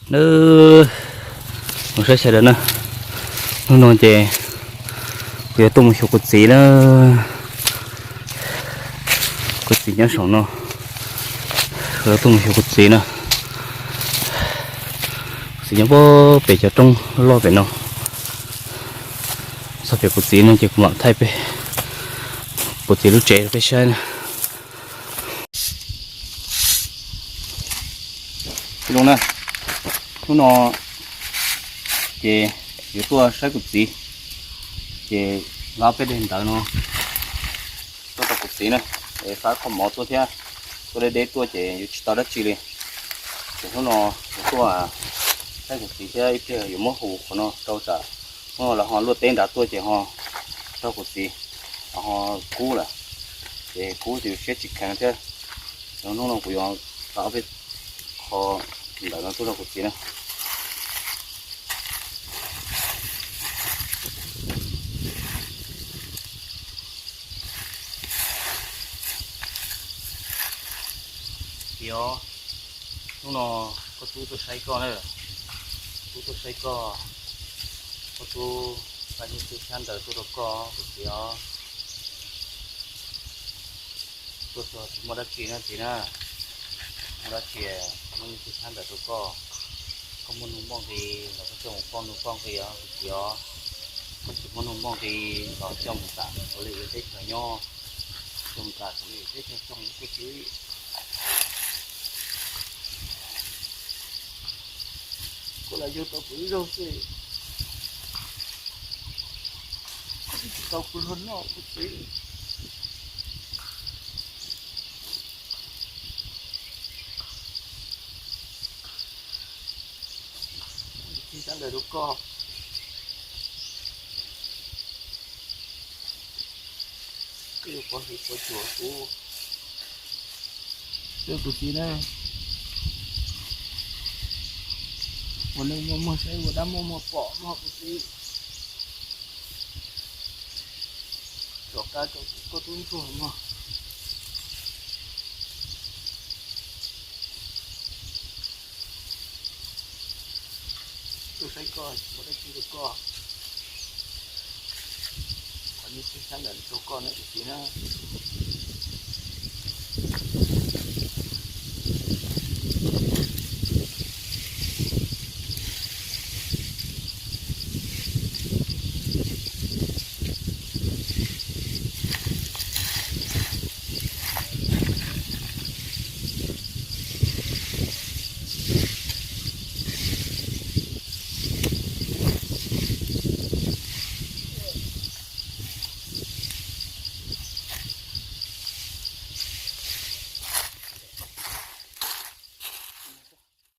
Nawb, mus saib sawv daws na, hnub no ces kuv yuav tuaj mus xyuas kuv txiv na. Kuv txiv nyob saum no, kuv yuav tuaj mus xyuas kuv txiv na. Kuv txiv nyob pem cov roob loj pem no. Txog pem kuv txiv no ces kuv mam thaij peb, kuv txiv lub tsev rau peb saib na. Zoo na, hnub no ces yuav tuaj saib kuv txiv, ces nqa peb daim ntawv no tuaj rau kuv txiv na, es faib qhov mov tuaj thiab, tuaj deb deb tuaj ces yuav tsis tau dab tsi li. Ces hnub no yuav tuaj saib kuv txiv thiab ib pliag yuav muab hu qhov no rau tsam hnub no lawv ho luaj teb nrad tuaj ces ho raug kuv txiv ho kub lawm, ces kub ces siab tsis kheev thiab. Hnub no kuv yuav faib ob peb qho ntawv no tuaj rau kuv txiv na. Txiv os, hnub no koj tub tuaj saib koj na, tub tuaj saib koj, koj tub faib nyiaj txiag xyab ntawv tuaj rau koj kuv txiv os. Tuaj txog tsis muaj dab tsi na txiv na, muaj dab tsi muab nyiaj txiag xyab ntawv rau koj, koj muaj nuj muaj nqi los koj coj mus pauj nuj pauj nqi os kuv txiv os. Koj tsis muaj nuj muaj nqi los coj mus tam xav li teb chaws nyob, coj mus tam xav li teb chaws txog kuv txiv. Koj lam yug tau kuv ib zaug xwb, koj twb tsis tau kuv luag noj kuv txiv. Txiv xav ntawm rau koj, koj yuav pov hwm pov cuam kuv. Kuv txiv na, ua neej muaj muag saib, ua dab muaj muag pom mog kuv txiv. Rov qab rau koj tub ntsuag mog. Tuaj saib koj, muaj dab tsi rau koj, qhov nyiaj txiag xyab ntawv rau koj na kuv txiv na.